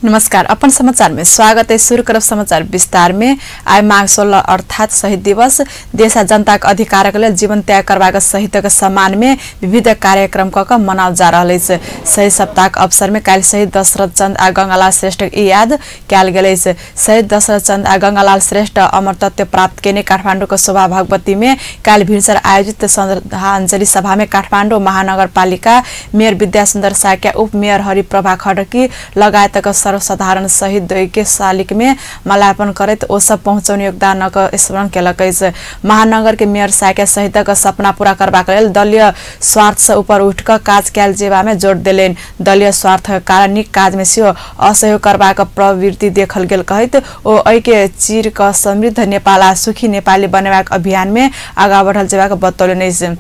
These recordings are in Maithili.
नमस्कार, अपन समाचार में स्वागत है। शुरू करब समाचार विस्तार में। आइ माघ 16 अर्थात शहीद दिवस देश आ जनता के अधिकार के लेल जीवन त्याग करबाक शहीदक सम्मान में विविध कार्यक्रम क क मनाओल जा रहल अछि। शहीद सप्ताह के अवसर में काल्हि शहीद दशरथ चंद आ गंगालाल श्रेष्ठ के याद कयल गेल अछि। शहीद दशरथ चंद आ गंगालाल श्रेष्ठ अमरत्व प्राप्त केने काठमांडू के शोभा भगवती में काल्हि भिनसर आयोजित श्रद्धांजलि सभा में काठमांडू महानगरपालिका मेयर विद्यासुन्दर साक्य, उप मेयर हरिप्रभा खड्की लगायतक सर्वसाधारण शहीद के शालिक में माल्यार्पण करैत ओ सब पहुँचौने योगदानक स्मरण केलक अछि। महानगर के मेयर साक्य शहीदक सपना पूरा करबाक लेल दलीय स्वार्थ से ऊपर उठि कऽ काज कयल जेबा में जोर देलनि। दलीय स्वार्थक कारण नीक काज में सेहो असहयोग करबाक प्रवृत्ति देखल गेल कहैत ओ एहि के चीर कऽ समृद्ध नेपाल आ सुखी नेपाली बनेबाक अभियान में आगा बढ़ल जेबाक बतौलनि अछि।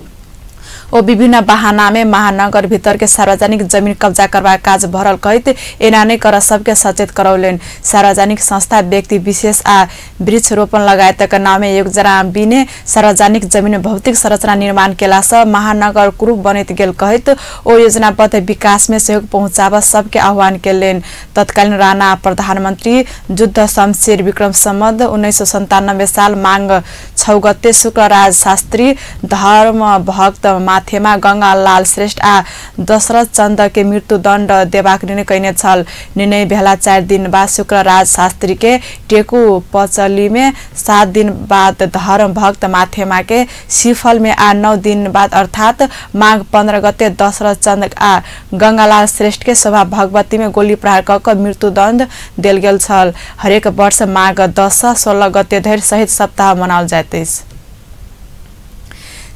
ओ विभिन्न बहाना में महानगर भीतर के सार्वजनिक जमीन कब्जा करबाक काज भरल कहैत एना नहि कर सबके सचेत करौलनि। सार्वजनिक संस्था, व्यक्ति विशेष आ वृक्षरोपण लगायतक नाम में योजना बिने सार्वजनिक जमीन में भौतिक संरचना निर्माण केला सँ महानगर कुरूप बनैत गेल कहैत ओ योजनाबद्ध विकास में सहयोग पहुंचाब सबके आह्वान केलनि। तत्कालीन राणा प्रधानमन्त्री जुद्ध शमशेर विक्रम सम्वत 1997 साल माघ 6 गते शुक्रराज शास्त्री धर्म भक्त माथेमा गंगालाल श्रेष्ठ आ दशरथ चंद के मृत्युदण्ड देबाक निर्णय कयने छल। निर्णय भेला 4 दिन बाद शुक्रराज शास्त्री के टेकु पचली में 7 दिन बाद धर्म भक्त माथेमा के सिफल में आ 9 दिन बाद अर्थात माघ 15 गते दशरथ चंद आ गंगालाल श्रेष्ठ के शोभा भगवती में गोली प्रहार क क मृत्युदण्ड देल गेल छल। हरेक वर्ष माघ 10 से 16 गते धरि शहीद सप्ताह मनाओल जाइत अछि।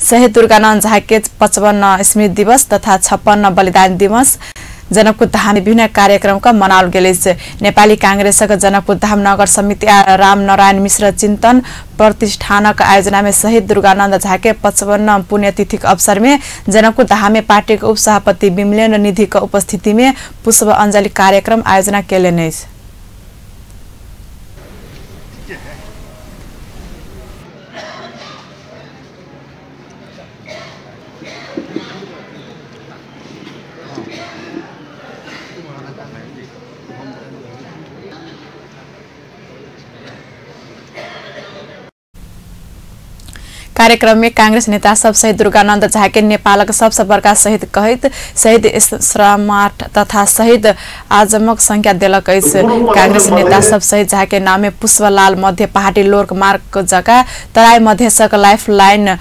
शहीद दुर्गानन्द झा के 55 स्मृति दिवस तथा 56 बलिदान दिवस जनकपुर धाम में विभिन्न कार्यक्रम का मनाओल गेल अछि। नेपाली कांग्रेसक जनकपुर धाम नगर समिति आ रामनारायण मिश्र चिंतन प्रतिष्ठानक आयोजना में शहीद दुर्गानन्द झा के 55 पुण्यतिथिक अवसर में जनकपुर धाम में पार्टी के उपसभापति विमलेन्द्र निधि के उपस्थिति में पुष्प अंजलि कार्यक्रम आयोजना केलनि अछि। कार्यक्रम में कांग्रेस नेता सब शहीद दुर्गानन्द झा के नेपालक सबसे बड़का शहीद कहैत शहीद श्रमाठ तथा शहीद आजमक संज्ञा देलक अछि। कांग्रेस नेता सब शहीद झा के नाम में पुष्पलाल मध्य पहाड़ी लोक मार्ग जका तराई मधेशक लाइफ लाइन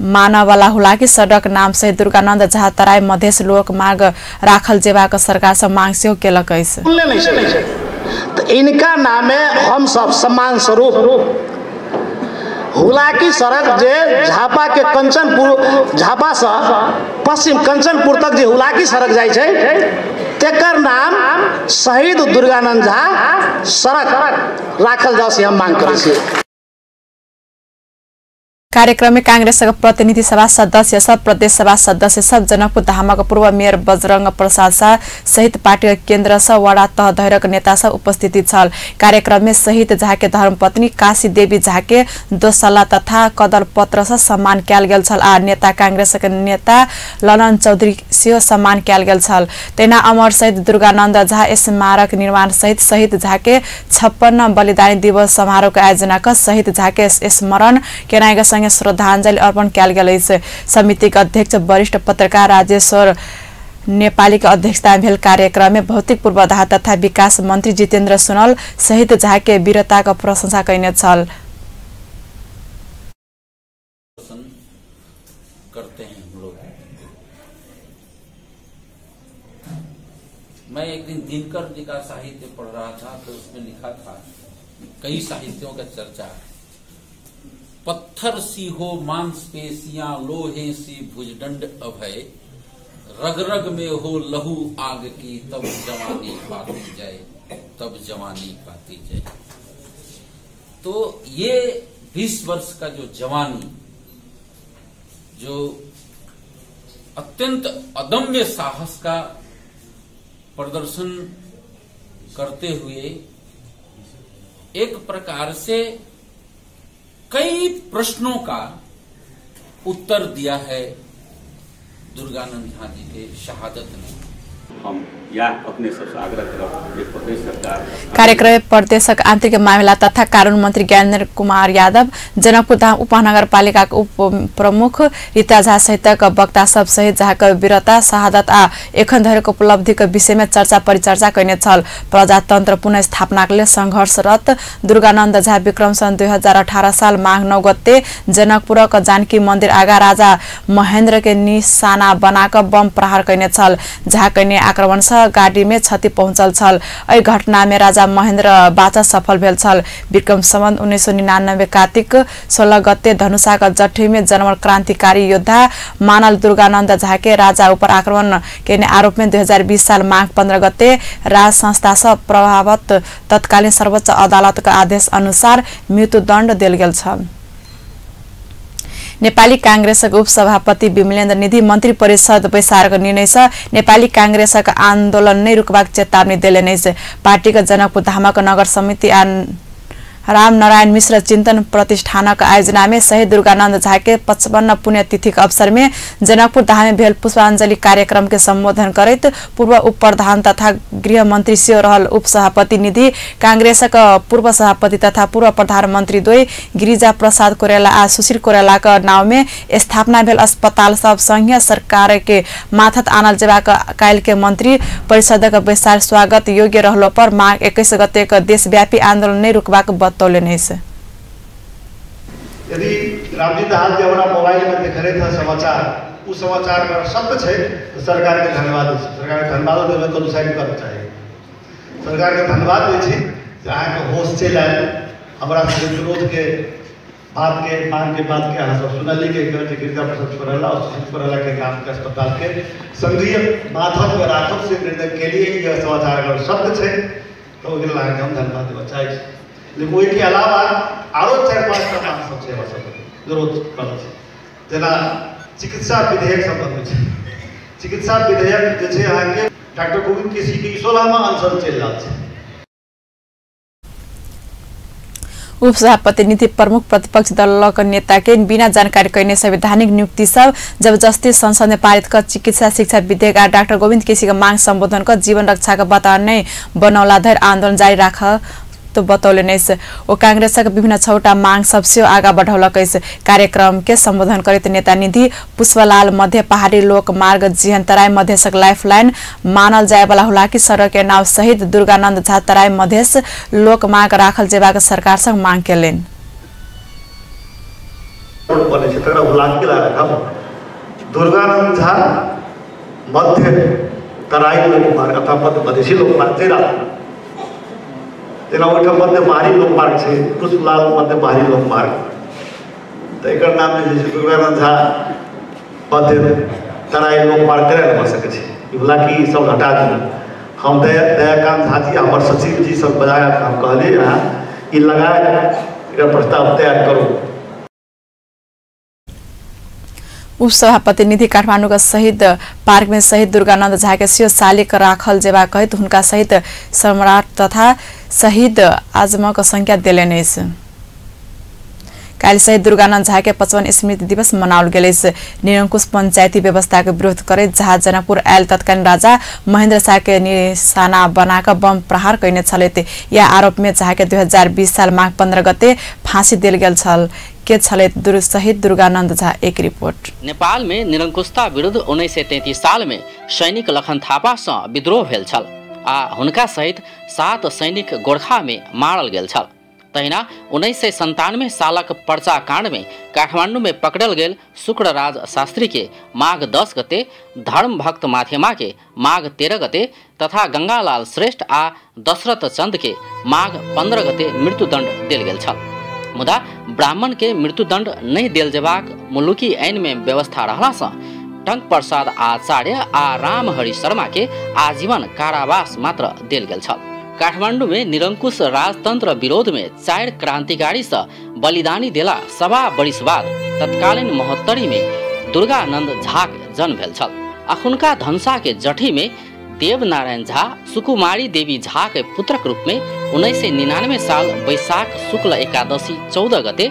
मानववाला हुलाकी सड़क नाम शहीद दुर्गानन्द झा तराई मधेश लोक मार्ग राखल जेबाक सरकार से मांग सेहो केलक अछि। इनका नामे हम सब सम्मान स्वरूप हुलाकी सड़क जे झापा के कंचनपुर, झापा से पश्चिम कंचनपुर तक जे हुलाकी सड़क जाइ छै तेकर नाम शहीद दुर्गानंद झा सड़क राखल जाओ से हम मांग करै छी। कार्यक्रम में कांग्रेस प्रतिनिधि सभा सदस्य सब, प्रदेश सभा सदस्य सब, जनकपुर धामक पूर्व मेयर बजरंग प्रसाद शाह सहित पार्टी केन्द्र सँ वडा तह धैरक नेता सब उपस्थिति छल। कार्यक्रम में शहीद झा के धर्मपत्नी काशी देवी झा के दोसला तथा कदर पत्र सँ सम्मान कयल गेल छल आ नेता कांग्रेसक नेता ललन चौधरी सेहो सम्मान कयल गेल छल। तहिना अमर शहीद दुर्गानन्द झा स्मारक निर्माण सहित शहीद झा के 56 बलिदानी दिवस समारोह के आयोजना क शहीद झा के स्मरण केनाइ के श्रद्धांजलि अर्पण कयल गेल अछि। समिति के अध्यक्ष वरिष्ठ पत्रकार राजेश्वर नेपाली के अध्यक्षता में भेल कार्यक्रम में भौतिक पूर्वाधार तथा विकास मंत्री जितेन्द्र सुनल शहीद झा के वीरता के प्रशंसा कयने छल। करते हैं हम लोग। मैं एक दिन दिनकर जी का साहित्य पढ़ रहा था तो उसमें लिखा था, कई साहित्यों का चर्चा, पत्थर सी हो मांसपेशियां लोहे सी भुजदंड अभय, रग रग में हो लहू आग की, तब जवानी पाती जाए, तब जवानी पाती जाए। तो ये 20 वर्ष का जो जवानी, जो अत्यंत अदम्य साहस का प्रदर्शन करते हुए एक प्रकार से कई प्रश्नों का उत्तर दिया है दुर्गानंद झा जी के शहादत ने। हम या अपने सबसे आग्रह करब जे प्रदेश सरकार। कार्यक्रम प्रदेशक आंतरिक मामिला तथा कानून मंत्री ज्ञानेन्द्र कुमार यादव, जनकपुर धाम उपमहानगरपालिका के उप प्रमुख रीता झा सहितक वक्ता सब सहित झाक वीरता, शहादत आ एखन धरिक उपलब्धिक विषय में चर्चा परिचर्चा कयने छल। प्रजातंत्र पुनः स्थापनाक लेल संघर्षरत दुर्गानन्द झा विक्रम सन् 2018 साल माघ 9 गते जनकपुरक जानकी मन्दिर आगा राजा महेन्द्र के निशाना बनाक बम प्रहार कयने छल। झा कयने आक्रमण सँ गाड़ी में क्षति पहुंचल छल। एहि घटना में राजा महेन्द्र बाचा सफल भेल छल। विक्रम संवत 1999 कार्तिक 16 गते धनुषाक जट्ठी में जन्मल क्रांतिकारी योद्धा मानल दुर्गानन्द झा के राजा ऊपर आक्रमण केने आरोप में 2020 साल माघ 15 गते राज संस्था सँ प्रभावित तत्कालीन सर्वोच्च अदालत के आदेश अनुसार मृत्युदण्ड देल गेल छल। नेपाली कांग्रेसक उपसभापति विमलेन्द्र निधि मन्त्री परिषद बैसारक निर्णय सँ नेपाली कांग्रेसक आन्दोलन नै रुकबाक चेतावनी देलनि अछि। पार्टीक जनकपुर धामक नगर समिति आ रामनारायण मिश्र चिन्तन प्रतिष्ठानक आयोजना में शहीद दुर्गानन्द झा के 55 पुण्यतिथिक अवसर में जनकपुर धाम में भेल पुष्पांजलि कार्यक्रम के सम्बोधन करैत पूर्व उप प्रधान तथा गृह मंत्री सेहो रहल उपसभापति निधि कांग्रेसक पूर्व सभापति तथा पूर्व प्रधानमंत्री द्वय गिरिजा प्रसाद कोइराला आ सुशील कोइरालाक नाव में स्थापना भेल अस्पताल सब संघीय सरकार के माथत आनल जेबाक काल्हि के मंत्री परिषदक बैसार स्वागत योग्य रहलो पर माघ 21 गते के देशव्यापी आन्दोलन नै रुकबाक बतौलनि अछि। यदि रामजी दाहाल जी हमरा मोबाइल में देख रहे थे समाचार, उस समाचार अगर सत्य है तो सरकार के धन्यवाद दै छी। सरकार के धन्यवाद देबै कतौ साइन करना चाहिए। सरकार के धन्यवाद दै छी जे अहाँके होश चलि आयल, हमरा सबके विरोध के बात के मांग के बात के अहाँ सब सुनली के जे गिरिजा प्रसाद कोइराला और सुशील कोइराला के नाम के अस्पताल के संघीय माथत में राखब से निर्णय के लिए यह समाचार अगर सत्य है तो ओहि लेल अहाँके हम धन्यवाद देबऽ चाहै छी। लेकिन ओहिके अलावा आरो 4-5 टा मांग सब छै हमरा सबके विरोध करल छै, जेना चिकित्सा विधेयक सम्बन्धमे छै। चिकित्सा विधेयक जे छै अहाँके डॉक्टर गोविन्द केसी के 16वां अनशन चलि रहल छै। उपसभापति निधि प्रमुख प्रतिपक्ष दलक नेता के बिना जानकारी कयने संवैधानिक नियुक्ति सब जबरदस्ती संसद में पारित क चिकित्सा शिक्षा विधेयक आ डाक्टर गोविन्द केसी के मांग संबोधन क जीवन रक्षा के वातावरण नै बनौला धरि आन्दोलन जारी राख तो बतौलनि अछि। ओ कांग्रेसक विभिन्न 6टा मांग सब सेहो आगा बढ़ौलक अछि। कार्यक्रम के सम्बोधन करैत नेता निधि पुष्पलाल मध्य पहाड़ी लोक मार्ग जिहन तराई मधेशक लाइफलाइन मानल जायवाला हुलाकी सड़क के नाव सहित दुर्गानन्द झा तराई मधेश लोक मार्ग राखल जेबाक सरकार संग मांग केलनि। दुर्गानन्द झा मध्य तराई लोक मार्ग अथवा मध्य मधेशी लोक मार्ग जे राखल, जेना ओहिठाम मध्य पहाड़ी लोक मार्ग छै, पुष्पलाल मध्य पहाड़ी लोक मार्ग, तऽ एकर नाम जे छै दुर्गानन्द झा मध्य तराई लोक मार्ग केना भऽ सकै छै। ई सब हटा दियौ। हम दयाकांत झा जी हमर सचिव जी सब बजाय हम कहलियै अहाँ ई लगाए एकर प्रस्ताव तैयार करू। उपसभापति निधि काठमाडौँ शहीद पार्क में शहीद दुर्गानन्द झा के सेहो शालिक राखल जेबाक कहैत हुनका सहित सम्राट तथा शहीद आजमक संज्ञा देलनि अछि। काल्हि शहीद दुर्गानन्द झा के 55 स्मृति दिवस मनाओल गेल अछि। निरंकुश पंचायती व्यवस्था के विरोध करैत झा जनकपुर आयल तत्कालीन राजा महेन्द्र शाह के निशाना बनाक बम प्रहार कयने छलथि। यह आरोप में झा के 2020 साल माघ 15 गते फांसी देल गेल छल। के छलथि शहीद दुर्गानन्द झा, एक रिपोर्ट। नेपाल में निरंकुशता विरुद्ध 1933 साल में सैनिक लखन थापा सँ विद्रोह भेल छल आ हुनका सहित 7 सैनिक गोरखा में मारल गेल छल। तहिना 1997 सालक पर्चा कांड में काठमांडू में पकड़ल गेल शुक्रराज शास्त्री के माघ 10 गते, धर्मभक्त माथेमा के माघ 13 गते तथा गंगालाल श्रेष्ठ आ दशरथ चंद के माघ 15 गते मृत्युदंड देल गेल छल। मुदा ब्राह्मण के मृत्युदंड नहीं देल जेबाक मुलुकी ऐन में व्यवस्था रहला सँ टंक प्रसाद आचार्य आ रामहरि शर्मा के आजीवन कारावास मात्र देल गेल छल। काठमांडू में निरंकुश राजतंत्र विरोध में 4 क्रांतिकारी सँ बलिदानी देला 1.25 बरिस बाद तत्कालीन महोत्तरी में दुर्गानंद झा के जन्म भेल छल। अखुनका धनुषा के जठी में देवनारायण झा सुकुमारी देवी झा के पुत्रक रूप में 1999 साल वैशाख शुक्ल एकादशी 14 गते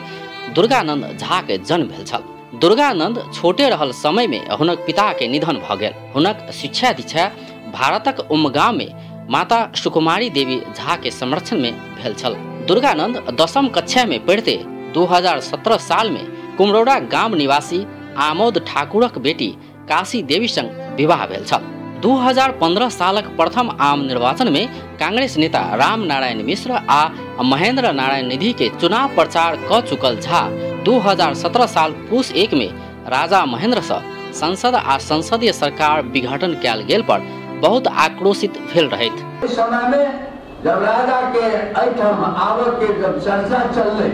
दुर्गानंद झा के जन्म भेल छल। दुर्गानंद छोटे रहल समय में हुनक पिता के निधन भ गेल। हुनक शिक्षा दीक्षा भारतक उमगांव में माता सुकुमारी देवी झा के संरक्षण में भेल छल। दुर्गानंद 10म कक्षा में पढ़ते 2017 साल में कुमरौड़ा गाम निवासी आमोद ठाकुरक बेटी काशी देवी संग विवाह भेल छल। 2015 सालक प्रथम आम निर्वाचन में कांग्रेस नेता राम नारायण मिश्र आ महेंद्र नारायण निधि के चुनाव प्रचार क चुकल झा 2017 साल पूस 1 में राजा महेंद्र से संसद आ संसदीय सरकार विघटन कयल गेल पर बहुत आक्रोशित भेल रहैत। समय में जब राजा के एहिठाम आबऽ के जब चर्चा चललै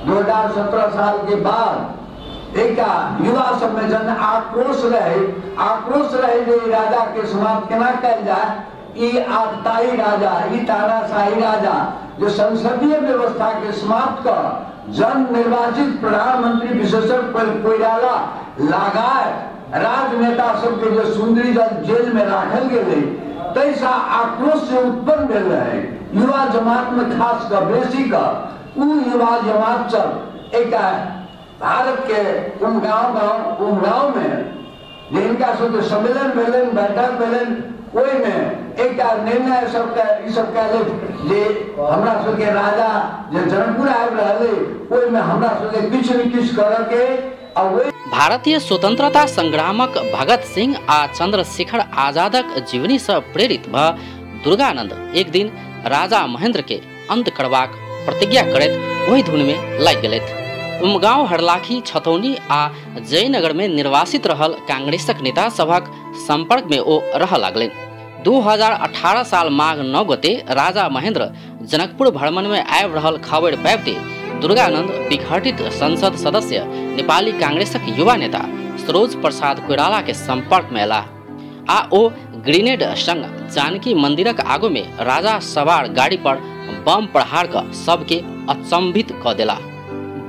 2017 साल के बाद एक युवा सब में जन आक्रोश रहे जे राजा के समाप्त केना कयल जाय। ई आतताई राजा, ई तानाशाही राजा जो संसदीय व्यवस्था के समाप्त कर जन निर्वाचित प्रधानमंत्री विशेषकर कोइराला लगाए राजनेता सबके जो सुंदरी जल जेल में राखल गेलै तैसा आक्रोश से उत्पन्न भेल रहे युवा जमात में खास कर बेसी का उ युवा जमात सब एक भारत के उमगांव में जिनका सबके सम्मेलन भेलन बैठक भेलन ओहिमे एक निर्णय सबके ई सब कहले जे हमरा सबके राजा जे जनकपुर आबि रहलै ओहिमे हमरा सबके किछु ने किछु करऽ के। भारतीय स्वतंत्रता संग्रामक भगत सिंह आ चंद्रशेखर आजादक जीवनी से प्रेरित भ दुर्गानंद एक दिन राजा महेंद्र के अंत करबाक प्रतिज्ञा करैत ओहि धुन में लागि गेलथि। उमगांव, हरलाखी, छतौनी आ जयनगर में निर्वासित रहल कांग्रेसक नेता सभक संपर्क में ओ रह लागलनि। 2018 साल माघ 9 गते राजा महेंद्र जनकपुर भ्रमण में आबि रहल खबर पाबिते दुर्गानंद विघटित संसद सदस्य नेपाली कांग्रेसक युवा नेता सरोज प्रसाद कोइराला के संपर्क में अयलाह आ ओ ग्रेनेड संग जानकी मंदिरक आगू में राजा सवार गाड़ी पर बम प्रहार क सबके अचंभित क देला।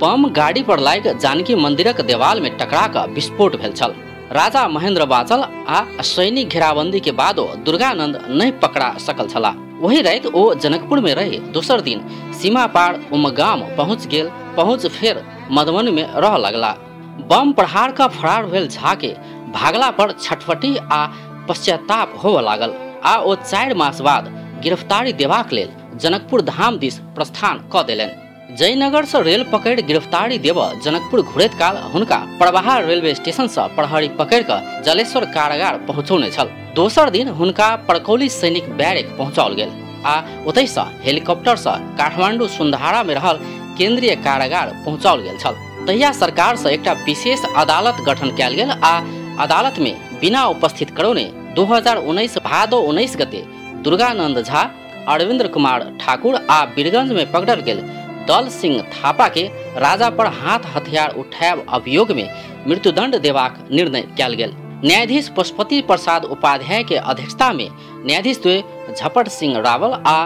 बम गाड़ी पर लागि जानकी मंदिरक देवाल में टकरा क विस्फोट भेल छल। राजा महेंद्र बाँचल आ सैनिक घेराबंदी के बादो दुर्गानंद नहीं पकड़ा सकल छलाह। वही राति ओ जनकपुर में रही दोसर दिन सीमा पार उमगाम पहुँच गेल। पहुँच फेर मधुबनी में रह लगला। बम प्रहार का फरार भेल झा के भागला पर छटफटी आ पश्चाताप होबऽ लागल आ ओ 4 मास बाद गिरफ्तारी देबाक लेल जनकपुर धाम दिस प्रस्थान क देलनि। जयनगर से रेल पकड़ गिरफ्तारी देबऽ जनकपुर घुरैत काल हुनका परवाहा रेलवे स्टेशन से प्रहरी पकड़ कऽ जलेश्वर कारागार पहुँचौने छल। दोसर दिन हुनका परकौली सैनिक बैरक पहुँचाओल गेल आ ओतहिसँ हेलीकॉप्टर से काठमांडू सुंधारा में रहल केंद्रीय कारागार पहुँचाओल गेल छल। तहिया सरकार से एकटा विशेष अदालत गठन कयल गेल आ अदालत में बिना उपस्थित करौने 2019 भादो 19 गते दुर्गानंद झा, अरविंद्र कुमार ठाकुर आ बीरगंज में पकड़ल गेल दल सिंह थापा के राजा पर हाथ हथियार उठायब अभियोग में मृत्युदंड देबाक निर्णय कयल गेल। न्यायाधीश पशुपति प्रसाद उपाध्याय के अध्यक्षता में न्यायाधीश द्वय झपट सिंह रावल आ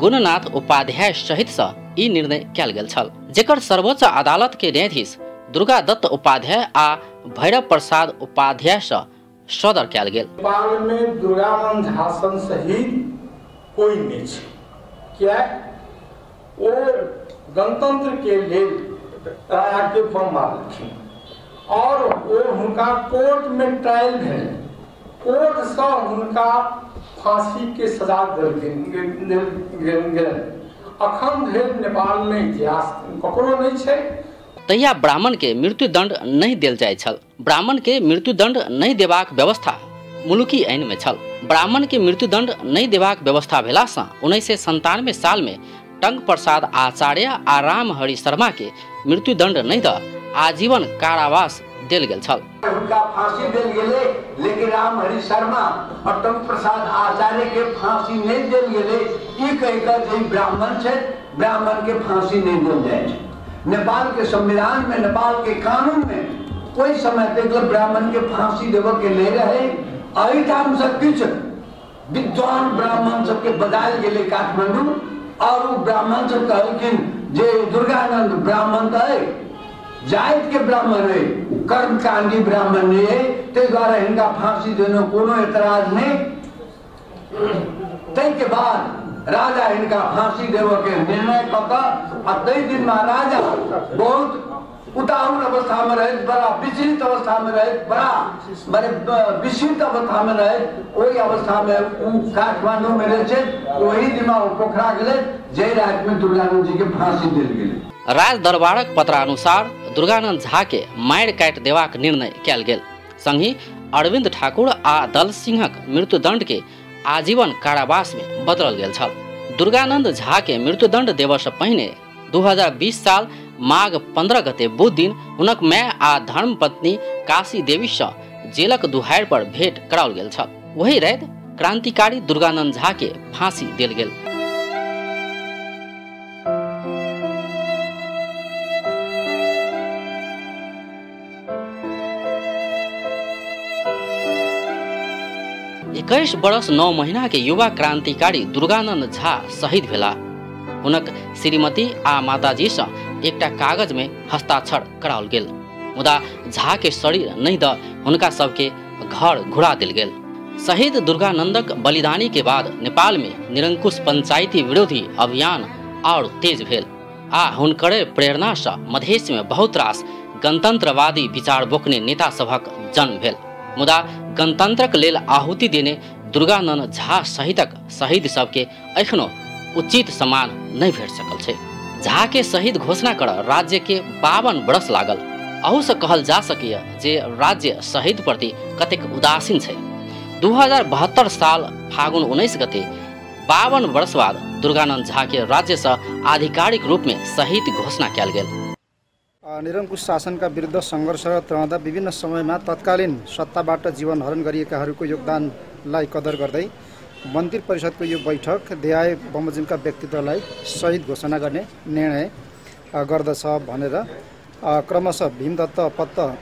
गुणनाथ उपाध्याय सहित से ई निर्णय कयल गेल छल, जेकर सर्वोच्च अदालत के न्यायाधीश दुर्गा दत्त उपाध्याय आ भैरव प्रसाद उपाध्याय से सदर कयल गेल। नेपाल में दुर्गानंद झा सन शहीद कोई नहीं छै, किया ओ गणतंत्र के लेल राजा के बम मारलखिन और वो हुनका कोर्ट में ट्रायल भेल, कोर्ट से हुनका फांसी के सजा देल गेल। अखन धरि नेपाल में इतिहास ककरो नहीं छै। तहिया ब्राह्मण के मृत्युदंड नहीं देल जाय छल। ब्राह्मण के मृत्युदंड नहीं देबाक व्यवस्था मुलुकी ऐन में छल। ब्राह्मण के मृत्युदंड नहीं देबाक व्यवस्था भेला से 1997 साल में टंक प्रसाद आचार्य आ रामहरि शर्मा के मृत्युदंड नहीं the आजीवन कारावास देल गेल छल। हुनका फांसी देल गेलै, लेकिन रामहरि शर्मा और टंक प्रसाद आचार्य के फांसी नहीं देल गेलै। ई कहि कऽ जे ब्राह्मण छै, ब्राह्मण के फांसी नहीं देल जाइ छै। नेपाल के संविधान में, नेपाल के कानून में कोई समय तक ब्राह्मण के फांसी देबऽ के नहीं रहे। एहिठाम से किछु विद्वान ब्राह्मण सबके बजायल गेलै काठमांडू और उ ब्राह्मण सब कहलखिन जे दुर्गानंद ब्राह्मण तऽ अइ, जाति के ब्राह्मण है, कर्मकांडी ब्राह्मण नहीं है, ताहि दुआरे हिनका फांसी देनो कोनो एतराज नहीं। ताहि के बाद राजा हिनका फांसी देबऽ के निर्णय कऽ कऽ आ ताहि दिनमे राजा बहुत उताहुल अवस्था में रहैत, बड़ा विचलित अवस्था में रहैत, बड़ा माने विस्मित अवस्था में रहैत। ओहि अवस्था में ओ काठमांडू में रहै छै, ओहि दिना ओ पोखरा गेलै, जाहि राति में दुर्गानंद जी के फांसी देल गेलै। राज दरबारक पत्रानुसार दुर्गानंद झा के मारि काटि देबाक निर्णय कयल गेल। संगहि अरविंद ठाकुर आ दल सिंहक मृत्युदंड के आजीवन कारावास में बदलल गेल छल। दुर्गानंद झा के मृत्युदंड देबऽसँ पहिने 2020 साल माघ 15 गते बुध दिन हुनक माय आ धर्मपत्नी काशी देवीसँ जेलक दुहारि पर भेंट कराओल गेल छल। वही राति क्रांतिकारी दुर्गानंद झा के फांसी देल गेल। 21 वर्ष 9 महीना के युवा क्रांतिकारी दुर्गानंद झा शहीद भेला। हुनक श्रीमती आ माताजीसँ एकटा कागज में हस्ताक्षर कराओल गेल, मुदा झा के शरीर नहीं the हुनका सबके घर घुरा देल गेल। शहीद दुर्गानंदक बलिदानी के बाद नेपाल में निरंकुश पंचायती विरोधी अभियान और तेज भेल आ हुनकरे प्रेरणासँ मधेश में बहुत रास गणतंत्रवादी विचार बोकने नेता सभक जन्म भेल। मुदा गणतंत्रक लेल आहुति देने दुर्गानंद झा सहितक शहीद सबके एखनो उचित सम्मान नहीं भेट सकल छै। झा के शहीद घोषणा कर राज्य के 52 वर्ष लागल। अहू से कहल जा सकैए जे राज्य शहीद प्रति कतेक उदासीन छै। 2072 साल फागुन 19 गते 52 वर्ष बाद दुर्गानंद झा के राज्य से आधिकारिक रूप में शहीद घोषणा कयल गेल। निरंकुश शासनका विरुद्ध सङ्घर्षरत रहँदा विभिन्न समयमा तत्कालीन सत्ताबाट जीवन हरण गरिएकाहरूको योगदानलाई कदर गर्दै मन्त्री परिषदको यो बैठक देहाय बमोजिमका व्यक्तित्वलाई शहीद घोषणा गर्ने निर्णय गर्दछ भनेर क्रमशः भीमदत्त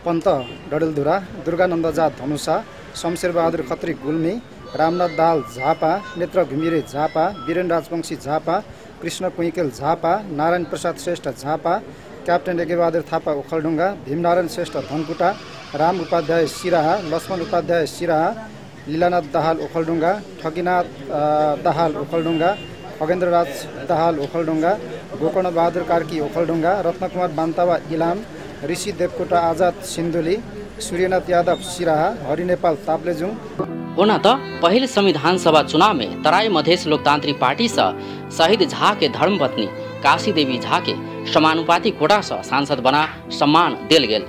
पन्त डडेलधुरा, दुर्गानन्द झा धनुषा, शमशेरबहादुर खत्री गुल्मी, रामनाथ दाहाल झापा, नेत्र घिमिरे झापा, वीरेन राजवंशी झापा, कृष्ण कुइकेल झापा, नारायण प्रसाद श्रेष्ठ झापा, क्याप्टेन यज्ञबहादुर थापा ओखलढुङ्गा, भीमनारायण श्रेष्ठ धनकुटा, राम उपाध्याय सिराहा, लक्ष्मण उपाध्याय सिराहा, लीलानाथ दाहाल ओखलढुङ्गा, ठगिनाथ दाहाल ओखलढुङ्गा, खगेन्द्रराज दाहाल ओखलढुङ्गा, गोकर्ण बहादुर कार्की ओखलढुङ्गा, रत्नकुमार बान्तावा इलाम, ऋषि देवकोटा आजाद सिन्धुली, सूर्यनाथ यादव सिराहा, हरि नेपाल ताप्लेजुङ। ओना त पहिल संविधान सभा चुनाव में तराई मधेश लोकतांत्रिक पार्टी से शहीद झा के धर्मपत्नी काशी देवी झा के समानुपातिक कोटा से सांसद बना सम्मान देल गेल।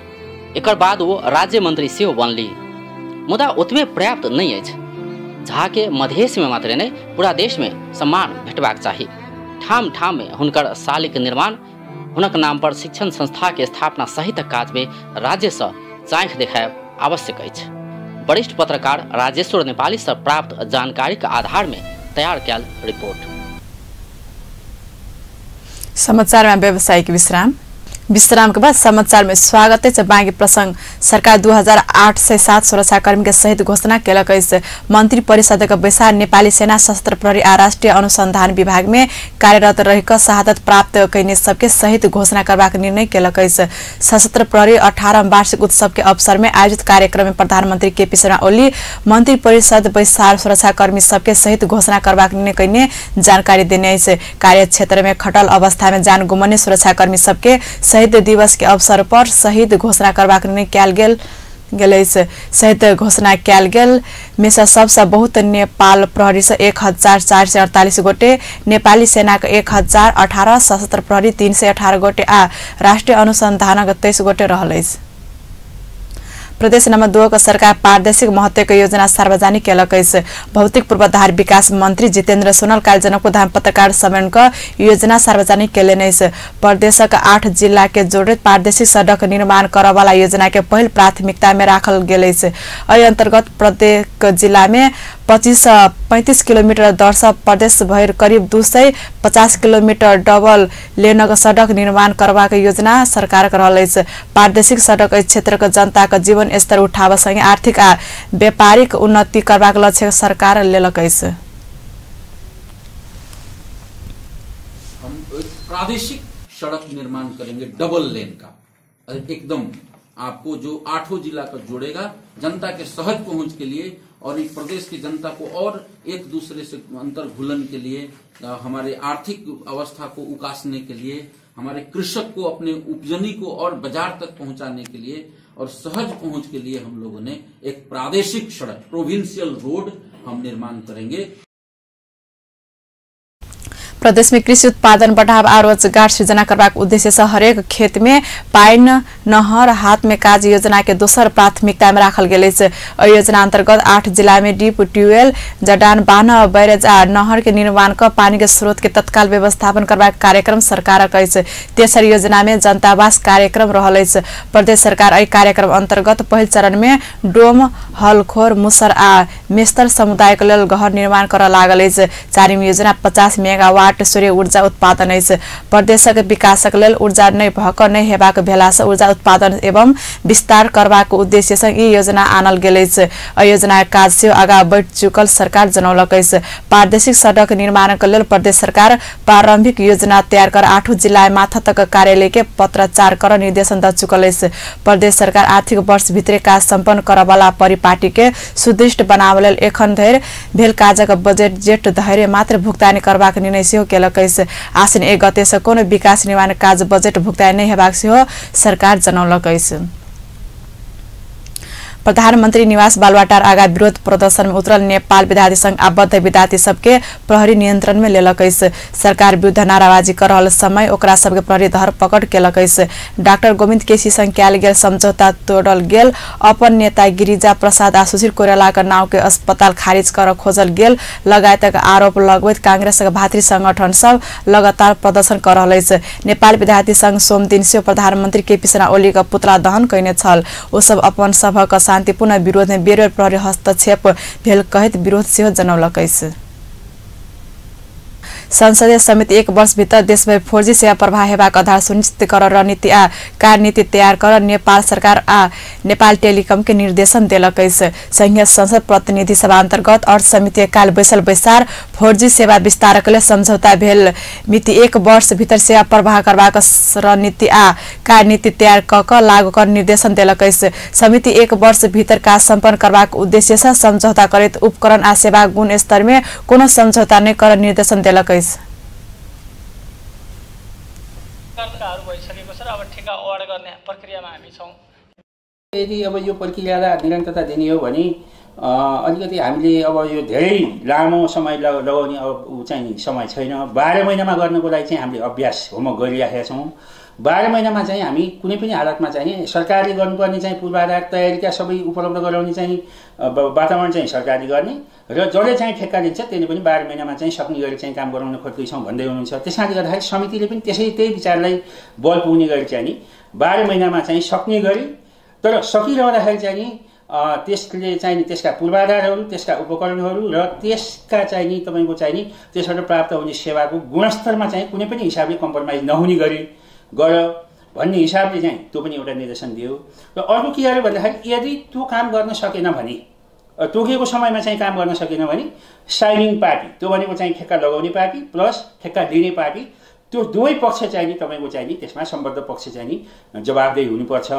एकर बाद वो राज्य मंत्री सेहो बनली, मुदा ओतबे पर्याप्त नहीं अछि। झा के मधेश में मात्र नहीं पूरा देश में सम्मान भेटबाक चाही। ठाम ठाम में हुनकर शालिक निर्माण, हुनक नाम पर शिक्षण संस्था के स्थापना सहित काज में राज्य से चाँख देखायब आवश्यक अछि। वरिष्ठ पत्रकार राजेश्वर नेपाली से प्राप्त जानकारी के आधार में तैयार कयल रिपोर्ट। समाचार में व्यावसायिक विश्राम। विश्राम के बाद समाचार में स्वागत है। बाँकी प्रसंग सरकार 2008-07 सुरक्षाकर्मी के शहीद घोषणा केलक अछि। मंत्री परिषद के बैसार नेपाली सेना, सशस्त्र प्रहरी आ राष्ट्रिय अनुसंधान विभाग में कार्यरत रहिक शहादत प्राप्त कयने सबके शहीद घोषणा करबाक निर्णय केलक अछि। सशस्त्र प्रहरी 18वां वार्षिक उत्सव के अवसर में आयोजित कार्यक्रम में प्रधानमंत्री केपी शर्मा ओली मंत्री परिषद बैसार सुरक्षाकर्मी सबके शहीद घोषणा करबाक निर्णय कयने जानकारी देने अछि। कार्य क्षेत्र में खटल अवस्था में जान गुमने सुरक्षाकर्मी सबके शहीद दिवस के अवसर पर शहीद घोषणा करबाक निर्णय कयल गेल अछि। शहीद घोषणा कयल गेल में से सबसँ बहुत नेपाल प्रहरी से 1448 गोटे, नेपाली सेना के 1018, सशस्त्र प्रहरी 318 गोटे आ राष्ट्रिय अनुसंधानक 23 गोटे रहल अछि। प्रदेश नंबर 2 के सरकार प्रादेशिक महत्व के योजना सार्वजनिक केलक अछि। भौतिक पूर्वाधार विकास मंत्री जितेन्द्र सोनल काल जनकपुरधाम पत्रकार सम्मेलन क योजना सार्वजनिक केलनि अछि। प्रदेशक 8 जिला के जोड़ैत प्रादेशिक सड़क निर्माण करऽ वाला योजना के पहिल प्राथमिकता में राखल गेल अछि। एहि अंतर्गत प्रत्येक जिला में 25 से 35 किलोमीटर दर से प्रदेश भरि करीब 250 किलोमीटर डबल लेनक सड़क निर्माण करबाक योजना सरकारक रहल अछि। प्रादेशिक सड़क एहि क्षेत्रक जनताक जीवन स्तर उठाब संगे आर्थिक आ व्यापारिक उन्नति करबाक लक्ष्य सरकार लेलक अछि। हम प्रादेशिक सड़क निर्माण करेंगे डबल लेन का, एकदम आपको जो 8 जिला को जोड़ेगा, जनता के सहज पहुंच के लिए और इस प्रदेश की जनता को और एक दूसरे से अंतर घुलन के लिए, हमारे आर्थिक अवस्था को उकासने के लिए, हमारे कृषक को अपने उपजनी को और बाजार तक पहुंचाने के लिए और सहज पहुंच के लिए हम लोगों ने एक प्रादेशिक सड़क, प्रोविंशियल रोड हम निर्माण करेंगे। प्रदेश में कृषि उत्पादन बढ़ाव आ रोजगार सृजना करबाक उद्देश्य से हरेक खेत में पाइन नहर हाथ में काज योजना के दोसर प्राथमिकता में राखल गेल अछि। एहि योजना अंतर्गत 8 जिला में डीप ट्यूबवेल जडान, बान्ह, बैरेज आ नहर के निर्माण क पानी के स्रोत के तत्काल व्यवस्थापन करबाक कार्यक्रम सरकारक अछि। तेसर योजना में जनतावास कार्यक्रम रहल अछि। प्रदेश सरकार एहि कार्यक्रम अंतर्गत पहिल चरण में डोम, हलखोर, मुसर आ मेस्तर समुदाय के लेल घर निर्माण करऽ लागल अछि। चारिम योजना 50 मेगावाट सूर्य ऊर्जा उत्पादन अछि। प्रदेशक विकासक लेल ऊर्जा नहि भऽ कऽ नहि हेबाक भेला सँ ऊर्जा उत्पादन एवं विस्तार करबाक उद्देश्य सँ ई योजना आनल गेल अछि। एहि योजनाक काज सेहो आगाँ बढ़ि चुकल सरकार जनौलक अछि। प्रादेशिक सड़क निर्माणक लेल प्रदेश सरकार प्रारंभिक योजना तैयार कर 8 जिला माथतक कार्यालय के पत्राचार कर निर्देशन दऽ चुकल अछि। प्रदेश सरकार आर्थिक वर्ष भितरे काज सम्पन्न करऽवला परिपाटी के सुदृढ़ बनाबऽ लेल एखन धरि भेल काजक बजेट जेठ धरि मात्र भुक्तानी करबाक निर्णय सेहो केलक अछि। आसिन 1 गते से कोनो विकास निर्माण काज बजेट भुक्तानी नहि हेबाक सेहो सरकार जनौलक अछि। प्रधानमन्त्री निवास बालुवाटार आगा विरोध प्रदर्शन में उतरल नेपाल विद्यार्थी संघ आबद्ध विद्यार्थी सबके प्रहरी नियंत्रण में लेलक अछि। सरकार विरुद्ध नाराबाजी कर रहल समय ओकरा सबके प्रहरी धरपकड़ केलक अछि। डाक्टर गोविन्द केसी संग कयल गेल समझौता तोड़ल गेल, अपन नेता गिरिजा प्रसाद आ सुशील कोइरालाक नाव के अस्पताल खारिज कर खोजल गेल लगायतक आरोप लगबैत कांग्रेसक भातृ संगठन सब लगातार प्रदर्शन कर रहल अछि। नेपाल विद्यार्थी संघ सोमदिन सेहो प्रधानमन्त्री केपी शर्मा ओलीक पुतला दहन कयने छल। ओ सब अपन सभक शान्तिपूर्ण विरोध में बेर बेर प्रहरी हस्तक्षेप भेल कहैत विरोध सेहो जनौलक अछि। संसदीय समिति 1 वर्ष भीतर देशभरि 4G सेवा प्रवाह हेबाक आधार सुनिश्चित कर रणनीति आ कार्यनीति तैयार कर नेपाल सरकार आ नेपाल टेलिकम के निर्देशन देलक अछि। संघीय संसद प्रतिनिधि सभा अंतर्गत अर्थ समिति काल बैसल बैसार 4G सेवा विस्तारक लेल समझौता भेल मिति 1 वर्ष भीतर सेवा प्रवाह करबाक रणनीति आ कार्यनीति तैयार क क लागू कर निर्देशन देलक अछि। समिति 1 वर्ष भीतर काज सम्पन्न करबाक उद्देश्य सँ समझौता करैत उपकरण आ सेवा गुण स्तर में कोनो समझौता नहि कर निर्देशन देलक अछि। यदि अब यो प्रक्रियालाई निरन्तरता दिने हो भने अलिकति हामीले अब यो धेरै लामो समय लगाउने अब चाहिँ समय छैन। 12 महिनामा गर्नको लागि चाहिँ हामीले अभ्यास होमवर्क गरिराखेका छौँ। 12 महिनामा चाहिँ हामी कुनै पनि हालतमा चाहिँ सरकारले गर्नुपर्ने चाहिँ पूर्वाधार तयारीका सबै उपलब्ध गराउने चाहिँ वातावरण चाहिँ सरकारले गर्ने र जसले चाहिँ ठेक्का लिन्छ त्यसले पनि 12 महिनामा चाहिँ सक्ने गरी चाहिँ काम गराउन खोज्दैछौँ भन्दै हुनुहुन्छ। त्यसकारणले गर्दाखेरि समितिले पनि त्यसै त्यही विचारलाई बल पुग्ने गरी चाहिँ नि 12 महिनामा चाहिँ सक्ने गरी, तर सकिरहँदाखेरि चाहिँ नि त्यसले चाहिँ नि त्यसका पूर्वाधारहरू, त्यसका उपकरणहरू र त्यसका चाहिँ नि तपाईँको चाहिँ नि त्यसबाट प्राप्त हुने सेवाको गुणस्तरमा चाहिँ कुनै पनि हिसाबले कम्प्रोमाइज नहुने गरी गर भन्ने हिसाबले चाहिँ त्यो पनि एउटा निर्देशन दियो। र अर्को के गर्यो भन्दाखेरि यदि त्यो काम गर्न सकेन भने, तोकिएको समयमा चाहिँ काम गर्न सकेन भने साइनिङ पार्टी, त्यो भनेको चाहिँ ठेक्का लगाउने पार्टी प्लस ठेक्का लिने पार्टी, त्यो दुवै पक्ष चाहिँ नि तपाईँको चाहिँ नि त्यसमा सम्बद्ध पक्ष चाहिँ नि जवाबदेही हुनुपर्छ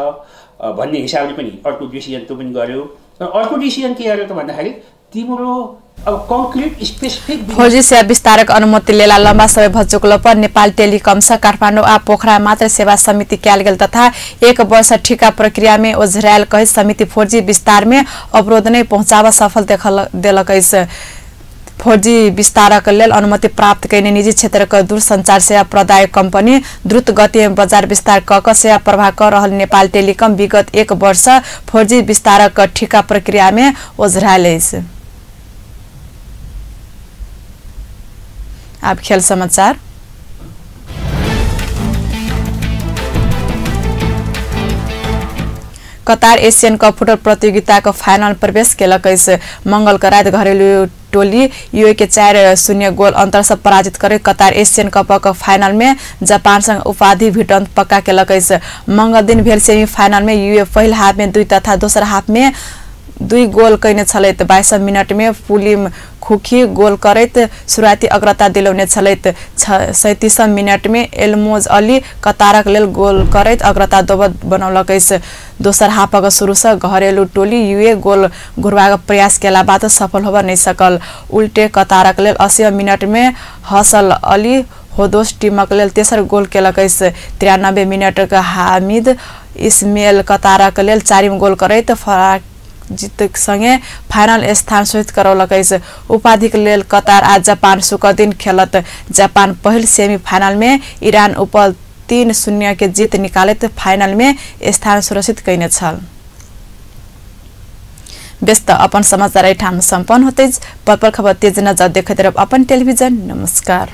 भन्ने हिसाबले पनि अर्को डिसिजन त्यो पनि गर्यो। र अर्को डिसिजन के गर्यो त भन्दाखेरि तिम्रो अब कङ्क्रिट स्पेसिफिक 4G सेवा विस्तारक अनुमति लेला लम्बा समय भचुकलो पर नेपाल टेलिकम सँ काठमाडौँ आ पोखरा मात्र सेवा समिति कयल गेल तथा 1 वर्ष ठिका प्रक्रिया में ओझरायल कहि समिति 4G विस्तार में अवरोध नै पहुंचाब सफल देखल देलक अछि। 4G विस्तारक लेल अनुमति प्राप्त कयने निजी क्षेत्रक दूरसंचार सेवा प्रदायक कंपनी द्रुत गति में बजार विस्तार क क सेवा प्रवाह क रहल नेपाल टेलिकम विगत 1 वर्ष 4G विस्तारक ठिका प्रक्रिया में ओझरायल अछि। अब खेल समाचार। कतार एशियन कप फुटबल प्रतियोगिताको फाइनल प्रवेश केलक अछि। मंगलको रात घरेलु टोली युए के 4-0 गोल अंतर से पराजित करैत कतार एशियन कपक फाइनल में जापानसँग उपाधि भिडन्त पक्का केलक अछि। मंगल दिन भेल सेमीफाइनल में युए पहिल हाफ में 2 तथा दोसर हाफ में 2 गोल कयने छलैत। 22 मिनट में पुलिम खुखी गोल करैत शुरुआती अग्रता दिलौने छलैत। 37 मिनट में एलमोज अली कतारक लेल गोल करैत अग्रता दोबर बनौलक अछि। दोसर हाफक शुरू से घरेलू टोली यूए गोल घुरबाक प्रयास केला बाद सफल होब नहीं सकल। उल्टे कतारक लेल 80 मिनट में हसल अली होदोस टीमक लेल तेसर गोल केलक अछि। 93 मिनट हामिद इस्मेल कतारक लेल चारिम गोल करैत फराक जीत संगे फाइनल स्थान सुरक्षित करौलक अछि। उपाधिक लेल कतार आ जापान शुक्रदिन खेलत। जापान पहिल सेमीफाइनल में ईरान उपर 3-0 के जीत निकालैत फाइनल में स्थान सुरक्षित कयने छल। व्यस्त अपन समाचार एहिठाम सम्पन्न होते। पल पल खबर तेज नजर देखैत रहब अपन टेलिभिजन। नमस्कार।